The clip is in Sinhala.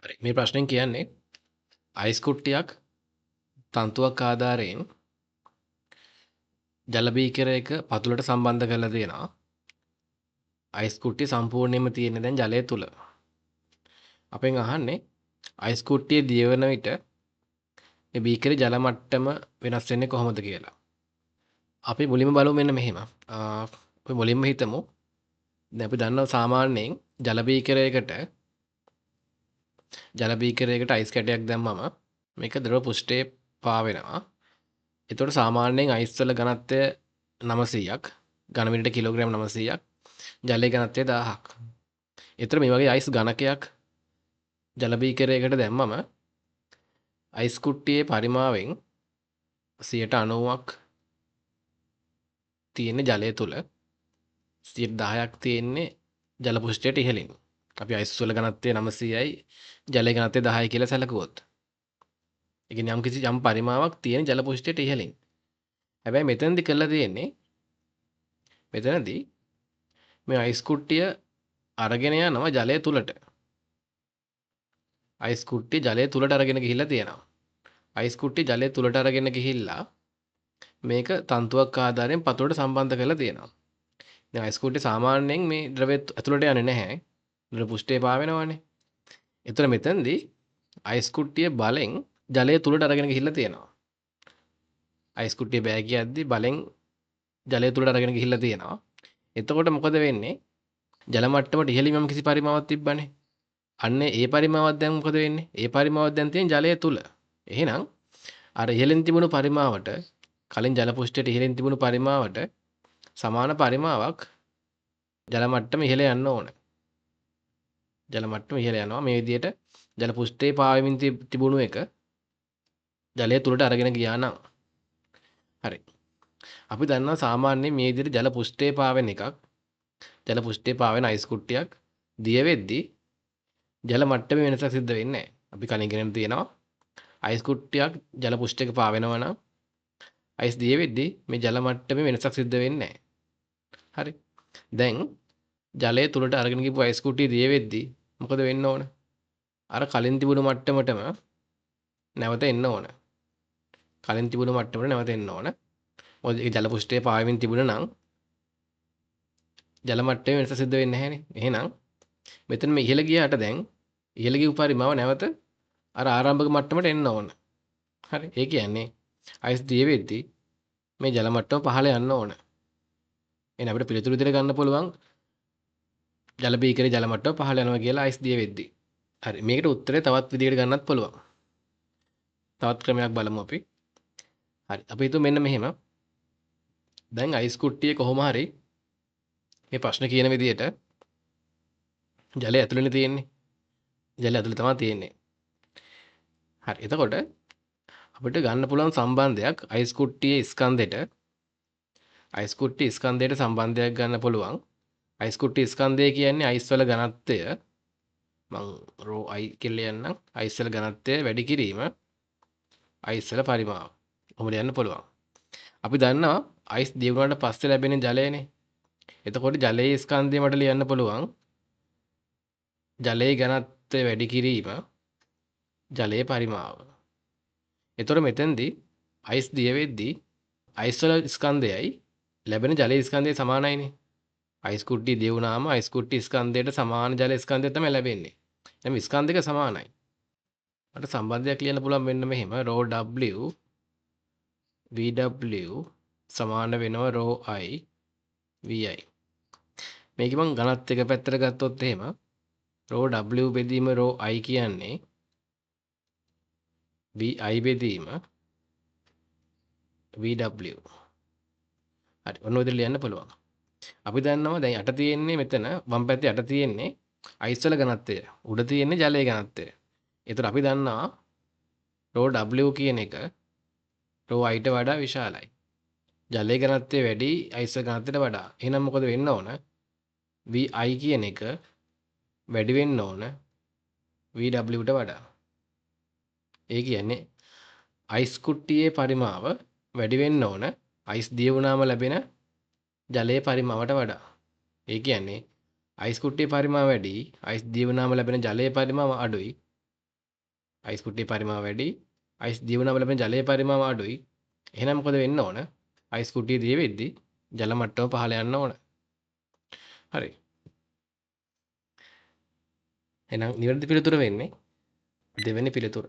හරි. මේ ප්‍රශ්නෙන් කියන්නේ අයිස් කුට්ටියක් තන්තුවක් ආධාරයෙන් ජල බීකරයක පතුලට සම්බන්ධ කරලා තියෙනවා. අයිස් කුට්ටිය සම්පූර්ණයෙන්ම තියෙන්නේ දැන් ජලය තුල. අපෙන් අහන්නේ අයිස් කුට්ටිය දියවන විට මේ බීකරේ ජල මට්ටම වෙනස් වෙන්නේ කොහොමද කියලා. අපි මුලින්ම බලමු මෙන්න මෙහෙම. අපි මුලින්ම හිතමු දැන් අපි දන්නවා සාමාන්‍යයෙන් ජල බීකරයකට අයිස් කැටයක් දැම්මම මේක ද්‍රව පෘෂ්ඨයේ පාවෙනවා. එතකොට සාමාන්‍යයෙන් අයිස් වල ඝනත්වය 900ක්, ඝන මිලිලීටර් කිලෝග්‍රෑම් 900ක්, ජලයේ ඝනත්වය 1000ක්. එතකොට මේ වගේ අයිස් ඝනකයක් ජල බීකරයකට දැම්මම අයිස් කුට්ටියේ පරිමාවෙන් 90%ක් තියෙන්නේ ජලය තුල, 10%ක් තියෙන්නේ ජල පෘෂ්ඨයට ඉහළින්. අපි අයිස් වල ඝනත්වය 900යි ජලයේ ඝනත්වය 10යි කියලා සැලකුවොත්. ඒ කියන්නේ යම් කිසි යම් පරිමාවක් තියෙන ජල පෘෂ්ඨයට ඉහළින්. හැබැයි මෙතනදි කරලා තියෙන්නේ මෙතනදී මේ අයිස් කුට්ටිය අරගෙන යනවා ජලය තුලට. අයිස් කුට්ටිය ජලය තුලට අරගෙන ගිහිල්ලා තියෙනවා. අයිස් කුට්ටිය ජලය තුලට අරගෙන ගිහිල්ලා මේක තන්තුවක් ආධාරයෙන් පතුලට සම්බන්ධ කරලා තියෙනවා. දැන් අයිස් කුට්ටිය සාමාන්‍යයෙන් මේ ද්‍රවය ඇතුළට යන්නේ නැහැ. ද්‍රව පෘෂ්ඨයේ පාවෙනවනේ. ඒතර මෙතනදී අයිස් කුට්ටිය බලෙන් ජලය තුලට අරගෙන ගිහිල්ලා තියෙනවා. අයිස් කුට්ටිය බෑ කියද්දි බලෙන් ජලය තුලට අරගෙන ගිහිල්ලා තියෙනවා. එතකොට මොකද වෙන්නේ? ජල මට්ටමට ඉහළින් යම් කිසි පරිමාවක් තිබ්බනේ. අන්න ඒ පරිමාවක් දැන් මොකද වෙන්නේ? ඒ පරිමාවක් දැන් තියෙන ජලය තුල. එහෙනම් අර ඉහළින් තිබුණු පරිමාවට, කලින් ජල පෘෂ්ඨයට ඉහළින් තිබුණු පරිමාවට සමාන පරිමාවක් ජල මට්ටම ඉහළ යන්න ඕන. ජල මට්ටම ඉහළ යනවා. මේ විදිහට ජල පෘෂ්ඨයේ පාවෙමින් තිබුණු එක ජලය තුලට අරගෙන ගියා නම්. හරි. අපි දන්නවා සාමාන්‍යයෙන් මේ විදිහට ජල පෘෂ්ඨයේ පාවෙන එකක්, ජල පෘෂ්ඨයේ පාවෙන අයිස් කුට්ටියක් දිය වෙද්දී ජල මට්ටමේ වෙනසක් සිද්ධ වෙන්නේ නැහැ. අපි කලින් ඉගෙනගෙන තියෙනවා අයිස් කුට්ටියක් ජල පෘෂ්ඨයක පාවෙනවා නම් අයිස් දිය වෙද්දී මේ ජල මට්ටමේ වෙනසක් සිද්ධ වෙන්නේ නැහැ. හරි. දැන් ජලය තුලට අරගෙන ගිහපු අයිස් කුට්ටිය දිය වෙද්දී මොකද වෙන්න ඕන? අර කලින් තිබුණු මට්ටමටම නැවත එන්න ඕන. කලින් තිබුණු මට්ටමට නැවත එන්න ඕන. මොකද ඒ ජල පෘෂ්ඨයේ පාවෙමින් තිබුණා නම් ජල මට්ටමේ වෙනස සිද්ධ වෙන්නේ නැහැනේ. එහෙනම් මෙතන මේ ඉහළ ගියාට දැන් ඉහළ ගිය පරිමාව නැවත අර ආරම්භක මට්ටමට එන්න ඕන. හරි. ඒ කියන්නේ අයිස් දිය වෙද්දී මේ ජල මට්ටම පහළ යන්න ඕන. එහෙනම් අපිට පිළිතුරු විදිහට ගන්න පුළුවන් ජල බීකරේ ජල මට්ටම පහළ යනවා කියලා අයිස් දිය වෙද්දී. හරි. මේකට උත්තරේ තවත් විදිහකට ගන්නත් පුළුවන්. තවත් ක්‍රමයක් බලමු අපි. හරි. අපි හිතුව මෙන්න මෙහෙම. දැන් අයිස් කුට්ටිය කොහොම හරි මේ ප්‍රශ්න කියන විදිහට ජලය ඇතුළේනේ තියෙන්නේ. ජලය ඇතුළේ තමයි තියෙන්නේ. හරි. එතකොට අපිට ගන්න පුළුවන් සම්බන්ධයක් අයිස් කුට්ටියේ ස්කන්ධෙට, අයිස් කුට්ටියේ ස්කන්ධයට සම්බන්ධයක් ගන්න පුළුවන්. අයිස් කුට්ටියේ ස්කන්ධය කියන්නේ අයිස් වල ඝනත්වය, මං රෝ අයි කියලා ලියන්නම්. අයිස් වල ඝනත්වය වැඩි කිරීම අයිස් වල පරිමාව. ඔහොම ලියන්න පුළුවන්. අපි දන්නවා අයිස් දිය වුණාට පස්සේ ලැබෙන ජලයනේ. එතකොට ජලයේ ස්කන්ධය මට ලියන්න පුළුවන් ජලයේ ඝනත්වය වැඩි කිරීම ජලයේ පරිමාව. එතකොට මෙතෙන්දී අයිස් දිය වෙද්දී අයිස් වල ස්කන්ධයයි ලැබෙන ජලයේ ස්කන්ධය සමානයිනේ. අයිස් කුට්ටිය දිය වුණාම අයිස් කුට්ටි ස්කන්ධයට සමාන ජල ස්කන්ධය තමයි ලැබෙන්නේ. දැන් ස්කන්ධ දෙක සමානයි. මට සම්බන්ධයක් ලියන්න පුළුවන් මෙන්න මෙහෙම රෝ W VW සමාන වෙනවා රෝ I VI. මේක මං ඝනත් එක පැත්තට ගත්තොත් එහෙම රෝ W බෙදීම රෝ I කියන්නේ VI බෙදීම VW. හරි, ඔන්න ඔය විදිහට ලියන්න පුළුවන්. අපි දන්නවා දැන් යට තියෙන්නේ මෙතන වම් පැත්තේ යට තියෙන්නේ අයිස් වල ඝනත්වය, උඩ තියෙන්නේ ජලයේ ඝනත්වය. ඒතර අපි දන්නවා රෝ W කියන එක රෝ I ට වඩා විශාලයි. ජලයේ ඝනත්වය වැඩි අයිස් වල ඝනත්වයට වඩා. එහෙනම් මොකද වෙන්න ඕන? VI කියන එක වැඩි වෙන්න ඕන VW ට වඩා. ඒ කියන්නේ අයිස් කුට්ටියේ පරිමාව වැඩි වෙන්න ඕන අයිස් දිය වුණාම ලැබෙන ජලයේ පරිමාවට වඩා. ඒ කියන්නේ අයිස් කුට්ටියේ පරිමාව වැඩි, අයිස් දිය වුණාම ලැබෙන ජලයේ පරිමාව අඩුයි. අයිස් කුට්ටියේ පරිමාව වැඩි. අයිස් දිය වුණාම ලැබෙන ජලයේ පරිමාව අඩුයි. එහෙනම් මොකද වෙන්න ඕන? අයිස් කුට්ටිය දිය වෙද්දි ජල මට්ටම පහළ යන්න ඕන. හරි. එහෙනම් නිවැරදි පිළිතුර වෙන්නේ දෙවෙනි පිළිතුර.